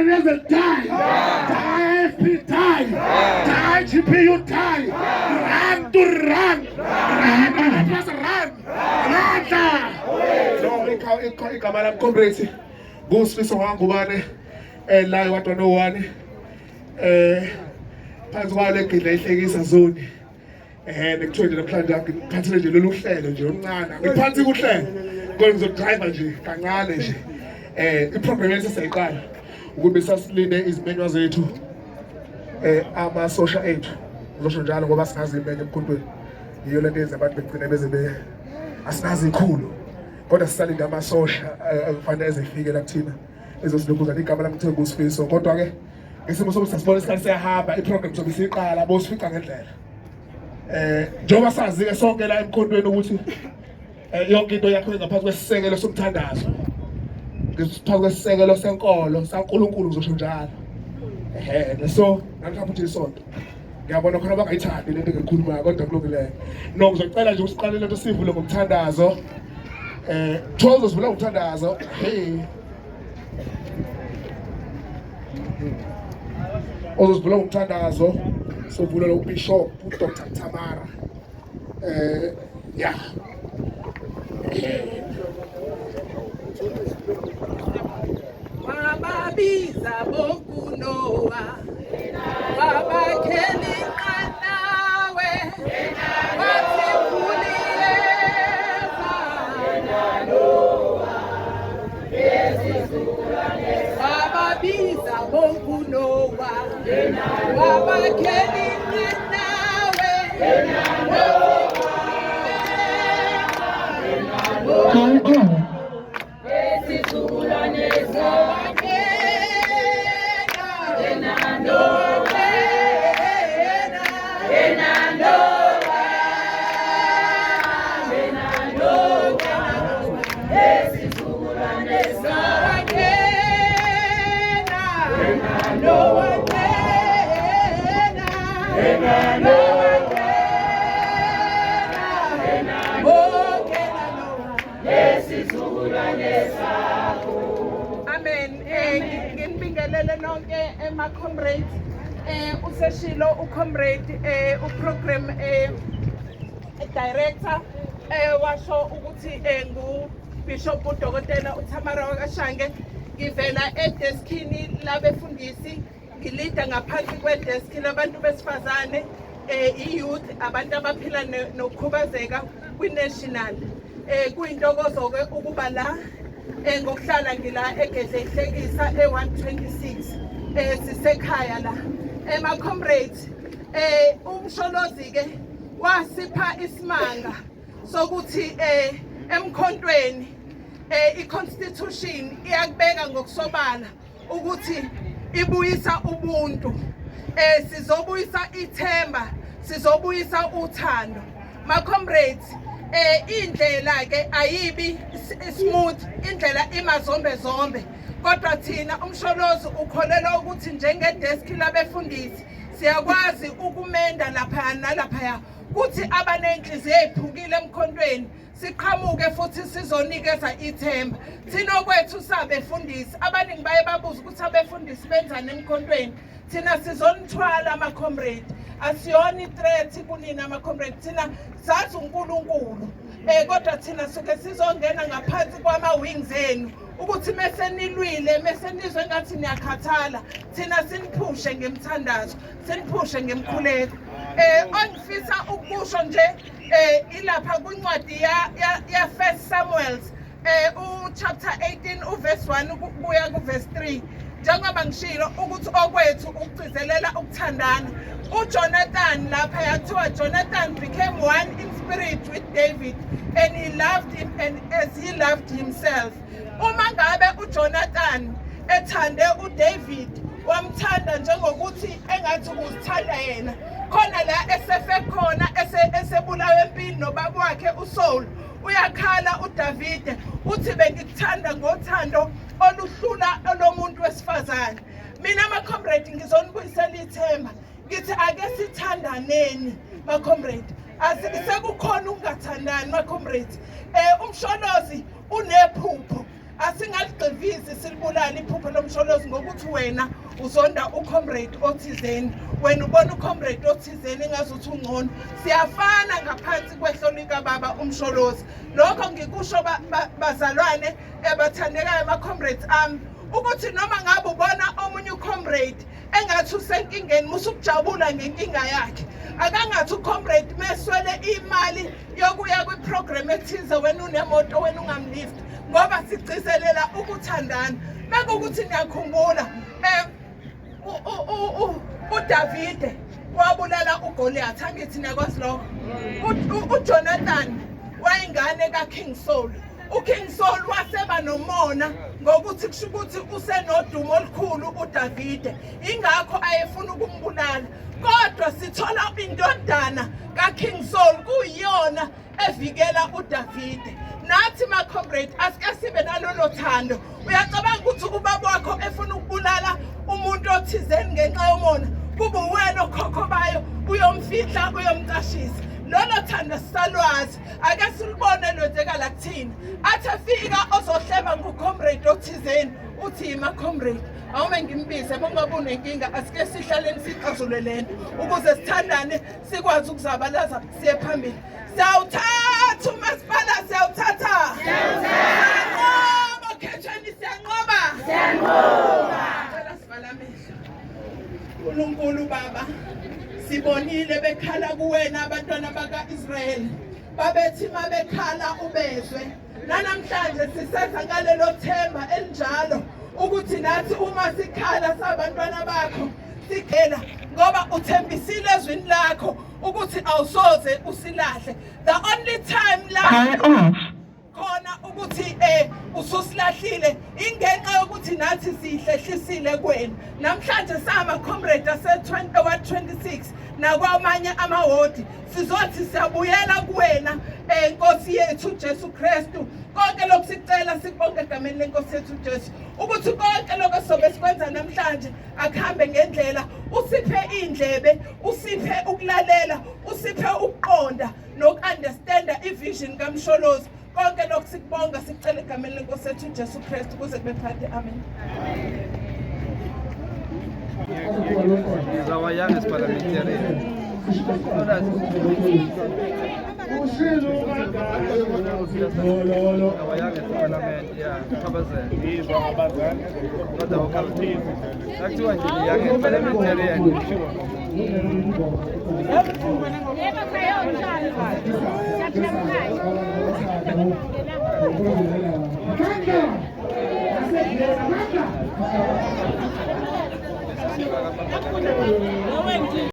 Lenezel die. Die IFP die. Die GPU die. Run to run. Run run run. Run. No, igama lami comrades nguSifiso Wangubane la eWard 101 phansi kwale gidla ihlekisa zone. Nekuthiwe nje namhlanje ngiphathele nje lolu hlelo nje oluncane, ngiphansi kuhlelo kodwa ngizodrive nje kancane nje. I-program yethu seyiqala ukuthi besasilinde izimenywa zethu, amasosha ethu, ngizosho njalo ngoba singazi imenye emkhontweni, yiyo lento yenza abantu begcine beze be asinazi ikhulu, kodwa sisalinde amasosha kufanele ezifike la kuthina ezosilokhuzana. Igama lami kuthiwa nguSifiso, kodwa-ke ngesimo sokuthi sasibona isikhathi siyahamba, i-program sobe siyiqala bosifica ngendlela. Njengoba sazi-ke sonke la emkhontweni ukuthi yonke into yakhiwe ngaphansi kwesisekelo somthandazo, ngaphansi kwesisekelo senkolo saNkulunkulu, ngizosho njalo. Ehhe, so namhlanje uthi isonto ngiyabona khona bangayithandi lento engikhulumayo, kodwa kulungileyo. No, ngizocela nje usiqale lento sivule ngomthandazo. Thozo sivule ngomthandazo. Hey, ozosivula ngomthandazo sovulela uBishop uDr Tamara. Ya. Wababiza bokuNowa, wabakhela inqanawe, wathi khuliyeza. Wababiza bokuNowa, wabakhela inqanawe, wathi khuliyeza. Amen. Nginibingelele nonke ema comrades. Useshilo ucomrade uprogram director, washo ukuthi ngu Bishop uDokotela uThamara wakaShange. Ngivela edeskini labefundisi, ngilida ngaphansi kwedeski labantu besifazane, i-youth, abantu abaphila nokukhubazeka kwi-national. Kuyintokozo ke ukuba la ngokuhlala ngila eGedle ihlekisa e126, sisekhaya la. Ema comrades, uMsholozi ke wasipha isimanga sokuthi emkhontweni i-constitution iyakubeka ngokusobala ukuthi ibuyisa ubuntu, sizobuyisa ithemba, sizobuyisa uthando. Ma comrades, indlela ke ayibi smooth, indlela imazombe zombe, kodwa thina uMsholozi ukholelwa ukuthi njengedesk labefundisi siyakwazi ukumenda lapha nalaphaya, kuthi abanenhliziyo eziphukile emkhontweni siqhamuke futhi sizonikeza ithemba. Thina okwethu sabefundisi, abaningi baye babuza ukuthi abefundisi benzani emkhontweni. Thina sizonithwala ama-comrade, asiyona i-threat kunina ama-comrade. Thina sazi uNkulunkulu, kodwa thina suke sizongena ngaphansi kwama-wings enu ukuthi mese nilwile, mese nizwe ngathi niyakhathala, thina siniphushe ngemthandazo, siniphushe ngemkhuleko. Ongifisa ukusho nje ilapha kwincwadi ya First Samuels u chapter 18 uverse 1 kuya ku verse 3. Njengoba ngishilo ukuthi okwethu ukugcizelela ukuthandana, uJonathan lapha yathiwa Jonathan became one in spirit with David and he loved him and as he loved himself. Uma ngabe uJonathan ethande uDavid, wamthanda njengokuthi engathi uzithanda yena, khona la esefe khona, esebulawa empini nobaba wakhe uSaul, uyakhala uDavide uthi bengikuthanda ngothando oluhlula olomuntu wesifazane. Mina ama comrade ngizonibuyisela ithemba, ngithi ake sithandaneni ma comrade, sekukhona ukungathandani ma comrade. UMsholozi unephupho. Asingaligxivisi silibulale iphupho lomsholozi ngokuthi wena uzonda ucomrade othizeni, wena ubona ucomrade othizeni engazuthi ungcono. Siyafana ngaphansi kwehlo likababa umsholozi. Lokho ngikusho bazalwane abathandekayo, ama-comrades ami, ukuthi noma ngabe ubona omunye ucomrade engathi usenkingeni, musukujabula ngenkinga yakhe. Akangathi ucomrade meswele imali yokuya kwiprogram ethize, wena unemoto, wena ungamlift, ngoba sigcizelela ukuthandana. Mekukuthi niyakhumbula uDavide wabulala uGoliath, angithi niyakwazi lokho? UJonathan wayingane kaKing Saul. UKing Saul waseba nomona ngokuthi kusho ukuthi usenodumo olukhulu uDavide, ingakho ayefuna ukumbulala. Kodwa sithola indodana kaKing Saul kuyiyona evikela uDavide. Nathi ma comrade asike sibe nalolo thando. Uyacabanga ukuthi ubaba wakho efuna ukubulala umuntu othizeni ngenxa yomona, kube uwena okhokho bayo uyomfihla uyomcashisa? Lolo thando sisalwazi, ake silubone lwenzeka la kuthina. Athi afika ozohleba ngucomrade othizeni, uthi yima comrade, awume ngimbize, bongabe unenkinga, asike sihlaleni sixazulule lento ukuze sithandane, sikwazi ukuzabalaza siye phambili. Siyawuthatha umasipala, siyawuthatha, siyanqoba okhethweni, siyanqoba, siyanqoba. Cela sivala amehlo. Nkulunkulu Baba, sibonile bekhala kuwena abantwana baka-Israyeli, babethi mabekhala ubezwe. Nanamhlanje siseza ngalelo themba elinjalo ukuthi nathi uma sikhala sabantwana bakho sigela, ngoba uthembisile ezwini lakho ukuthi awusoze usilahle. The only time la khona ukuthi ususilahlile ingenxa yokuthi nathi sihlehlisile kwenu. Namhlanje sama comrade ase 26 nakwamanye amawodi sizothi siyabuyela kuwena, Nkosi yethu Jesu Kristu. Konke lokhu sicela sikubonke egameni lenkosi yethu Jesu, ukuthi konke lokho sobe sikwenza namhlanje akuhambe ngendlela. Usiphe indlebe, usiphe ukulalela, usiphe ukuqonda noku-understanda ivision kaMsholozi. Konke lokhu sikubonga sikucela egameni lenkosi yethu Jesu Kristu kuze kube phakade. Amen. He's our youngest parliamentarian. Our youngest parliament, yeah, Khabazela. Not our Khabazela. Actually, the youngest parliamentarian. Yebo, cha, njalo. Siyaphila mkhaya. Amandla! Amandla!